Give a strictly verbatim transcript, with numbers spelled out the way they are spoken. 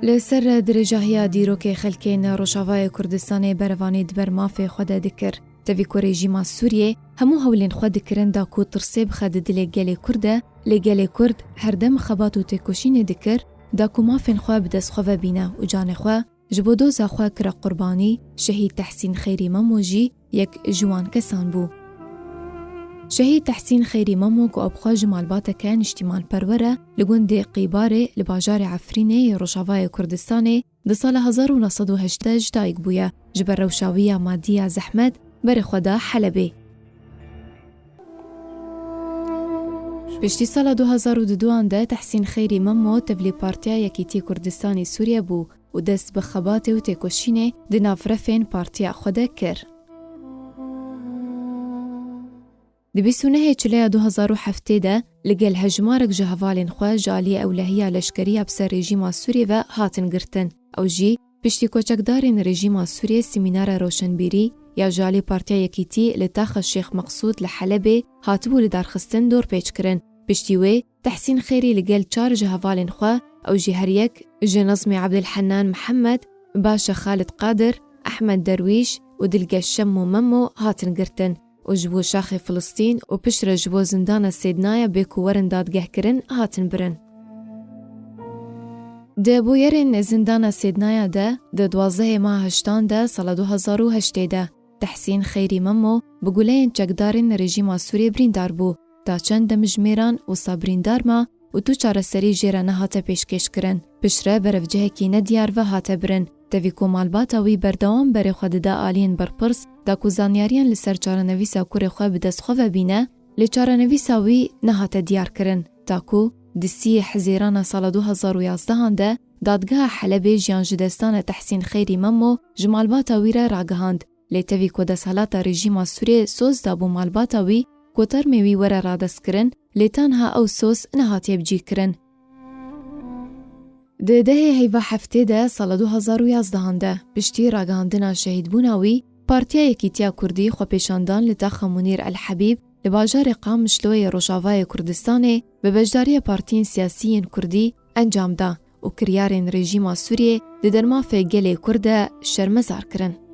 Li ser dirêjahiya dîrokê xelkên Rojavayê Kurdistanê berevanî di ber mafê xwe de dikir. Tevî ku rejîma Sûriyê hemû hewlên xwe dikirin da ku tirsê bixe di dilê gelê Kurd de, lê gelê Kurd herdem xebat û têkoşînê dikir da ku mafên xwe bi dest xwe ve bîne û canê xwe ji bo doza xwe kire qurbanî, şehîd Tehsîn Xeyrî Memo jî yek ji wan kesan bû. Şehîd Tehsîn Xeyrî Memo ku ew bi xwe ji malbateke niştîmanperwer e, li gundê Qîbarê li bajarê Efrînê yê Rojavayê Kurdistanê di sala hezar û neh sed û heştê ji dayik bûye. Ji ber rewşa wî ya madî ya zehmet berê xwe da Helebê. Piştî sala du hezar û duduan de Tehsîn Xeyrî Memo tevlî Partiya Yekîtî Kurdistanê Sûriye bû û dest bi xebatê û têkoşînê di nav refên partiya xwe de kir. Di bîst û nehê Çileya du hezar û heftê de li gel hejmarek ji hevalên xwe ji aliyê ewlehiya leşkerî ya bi ser rejîma Sûriyê ve hatin girtin. Ew jî piştî ku çekdarên rejîma Sûriyê semînara roşenbîrî ya ji alî Partiya Yekîtî li taxa Şêx Meqsûd li Helebê hatibû lidarxistin dorpêç kirin. Piştî wê Tehsîn Xêrî li gel çar ji hevalên xwe, ew jî her yek ji Nezmî Ebdilhennan Mihemed, Başa Xalid Qadir, Ehmed Derwîş û Dilgeş Şemmo Memmo hatin girtin û ji bo şaxê Filistîn û piştre ji bo zindana Sêdnaya bê ku werin dadgehkirin hatin birin. Di bûyerên zindana Sêdnaya de, di duwazdehê meha heştan de sala du hezar û heştê de, Tehsîn Xeyrî Memmo bi guleyên çekdarên rejîma Sûriyê birîndar bû. Ta çend demjimêran wisa birîndar ma û tu çareserî jê re nehate pêşkêşkirin. Piştre berevcihekî nediyar ve hate birin. Tevî ku malbata wî berdewam berê xwe dida aliyên berpirs, da ku zanyariyan li ser çarenivîsa kurê xwe bi dest xwe ve bîne, lê çarenivîsa wî nehate diyarkirin. Ta ku di sîyê Hezîrana sala du hezar û yazdehan de dadgeha Helebê jiyan ji destana Tehsîn Xeyrî Memmo ji malbata wî re ragihand. Lê tevî ku desthilata rejîma Sûriyê soz dabû malbata wî ku termê wî were radeskirin, lê tanha ew soz nehatiye bicîkirin. Di dehê heyva heftê de sala du hezar û yazdehan de, piştî ragihandina şehîdbûna wî, Partiya Yekîtiya Kurdî xwepêşandan li taxa Munîr El Hebîb li bajarê Qamişlo yê Rojavayê Kurdistanê bi beşdariya partiyên siyasî yên Kurdî encam da û kiryarên rejîma Sûriyê di dermafê gelê Kurd de şermezar kirin.